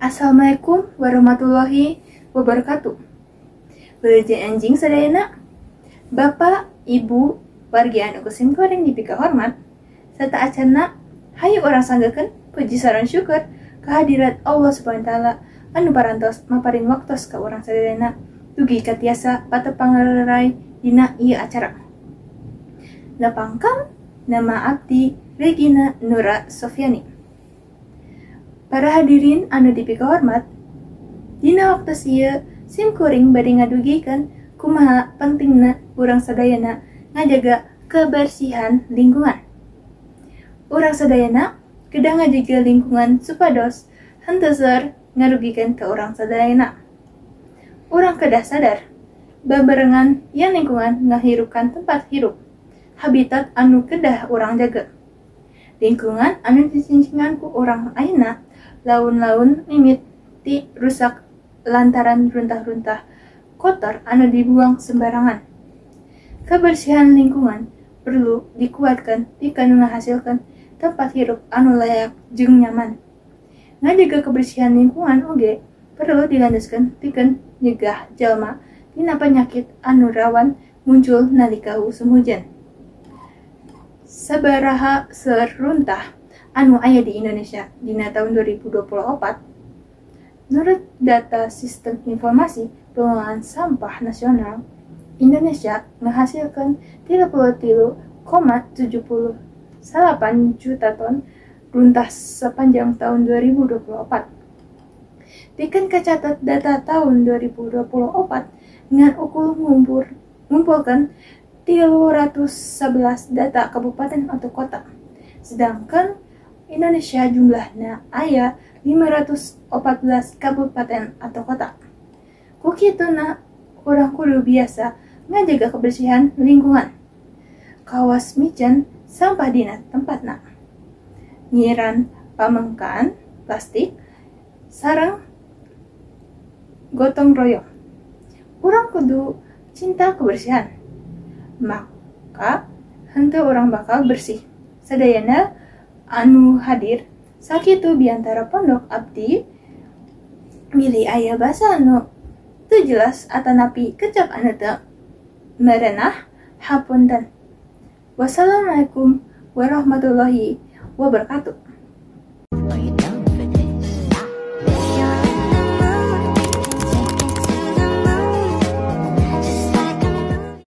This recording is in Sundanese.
Assalamualaikum warahmatullahi wabarakatuh. Wilujeng enjing sadayana, Bapak, Ibu, wargi anu ku simkuring dipikahormat, sateuacanna hayu urang sanggakeun puji sareng syukur kehadirat Allah Subhanahu wa taala anu parantos maparin waktos ka urang sadayana dugi ka tiasa patepang ngaleray dina ieu acara. Nepangkeun, nama abdi Regina Nura Sofiani. Para hadirin anu dipikahormat, dina waktos ieu simkuring bade ngadugikeun kumaha pentingna urang sadayana ngajaga kebersihan lingkungan. Urang sadayana kedah ngajaga lingkungan supados henteu seueur ngarugikeun ka urang sadayana. Urang kedah sadar babarengan yen lingkungan ngahirupan tempat hirup, habitat anu kedah urang jaga. Lingkungan anu dicincingan ku urang ayeuna laun-laun mimiti rusak lantaran runtah-runtah kotor anu dibuang sembarangan. Kebersihan lingkungan perlu dikuatkan pikeun ngahasilkeun tempat hirup anu layak jeung nyaman. Ngajaga kebersihan lingkungan oge perlu dilandaskeun pikeun nyegah jalma tina penyakit anu rawan muncul nalika usum hujan. Sabaraha seueur runtah anu aya di Indonesia dina taun 2024? Nurut data Sistem Informasi Pengelolaan Sampah Nasional, Indonesia ngahasilkeun 33,79 juta ton runtah sepanjang tahun 2024. Pikeun kacatet data tahun 2024 ngan ukur ngumpulkeun 311 data kabupaten atau kota. Sedangkan Indonesia jumlahna aya 514 kabupaten atau kota. Ku kituna urang kudu biasa ngajaga kebersihan lingkungan. Kawas miceun sampah dina tempatna. Nyiran pamengkaan plastik sareng gotong royong. Urang kudu cinta kebersihan. Maka henteu urang bakal bersih. Sadayana anu hadir, sakitu biantara pondok abdi, bilih aya basa anu teu jelas atanapi kecap anu teu merenah, hapunten. Wassalamualaikum warahmatullahi wabarakatuh. Are you